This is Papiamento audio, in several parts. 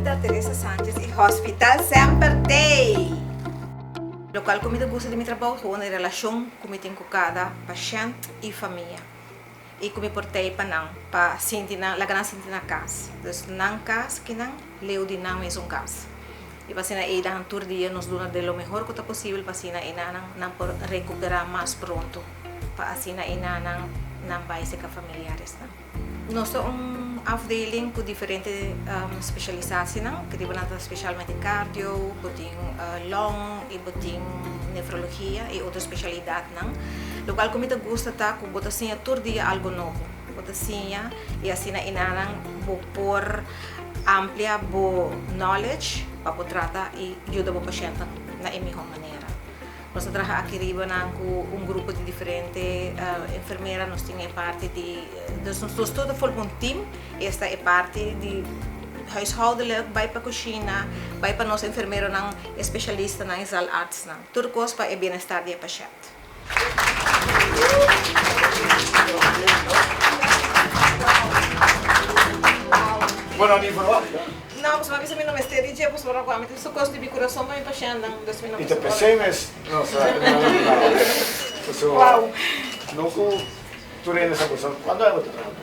ta Teresa Sanchez y Hospital Semper Tey! Locual cu mi ta gusta di mi trabou ta e relacion cu mi tin cu cada pashent y famia y cu mi por tey pa nan pa sinti nan laga nan sinti na cas. Dus nan cas kinan leu di nan mesun cas. Y pa asina eydan tur dia nos duna de lo mehor cu ta posibel pa asina eynan nan por recupera mas pronto pa asina eynan nan bay seca familiaresnan. Nos ta un afdeling cu diferente specialisatienan, cu riba nan ta specialmente cardio, bo tin long y bo tin nefrologia y otro specialidadnan. Locual cu mi ta gusta ta cu bo ta siña tur dia algo nobo. Bo ta siña y asina enanan bo por amplia bo knowledge pa bo trata y yuda bo pashentnan na e miho manera. Nos ta traha aki riba nan ku un grupo di diferente enfermera, nos tin e parti di, dus nos tur ta forma un team, esta e parti di huishoudelijk, bai pa kushina, bai pa nos enfermeronan, e spesialistanan, e zaalartsnan. Tur kos pa e bienestar di e pashènt. Bo no ni verwacht. No, pasobra mi sa mi no mester di dje, pasobra ku ami tin su kos di mi kurason pa mi pashèntnan, dus mi no I ta mester p'esei mes nos a nominá bo. Pasobra no ku tur hende sa bo sa, kuantu aña bo ta traha ku?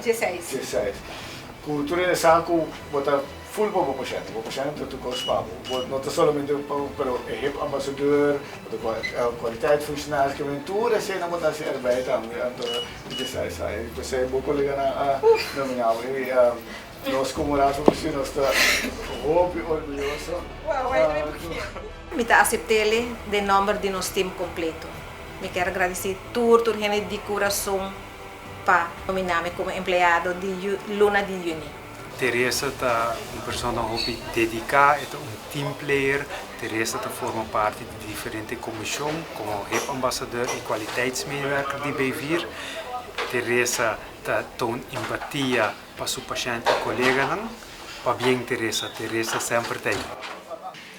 Dieseis. Dieseis. Ku tur hende sa ku bo ta ful pa bo pashènt, bo pashènt ta tur kos pa bo. Bo no ta solamente pa bo, pero e hep ambasador, bo ta kwaliteitsfunctionaris, ke men tur eseinan bo ta hasi erbij tambe, anto 16 aña. I p'esei bo koleganan a nominá bo. I Nos como Raad van Bestuur nos ta hopi orguyoso. Mi ta aceptele den nomber di nos team completo. Mi kier gradici tur tur hende di curason pa nomina mi como empleado di luna di juni. Teresa ta un persona hopi dedica, e ta un team player. Teresa ta forma parti di diferente comision como hip ambassadeur y kwaliteitsmedewerker di B-vier. Teresa ta toon empatia Pa su pashènt i koleganan, pabien Teresa, Teresa semper t'ei.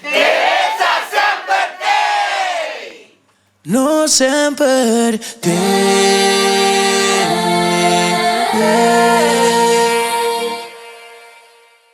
Teresa semper t'ei! No semper t'ei.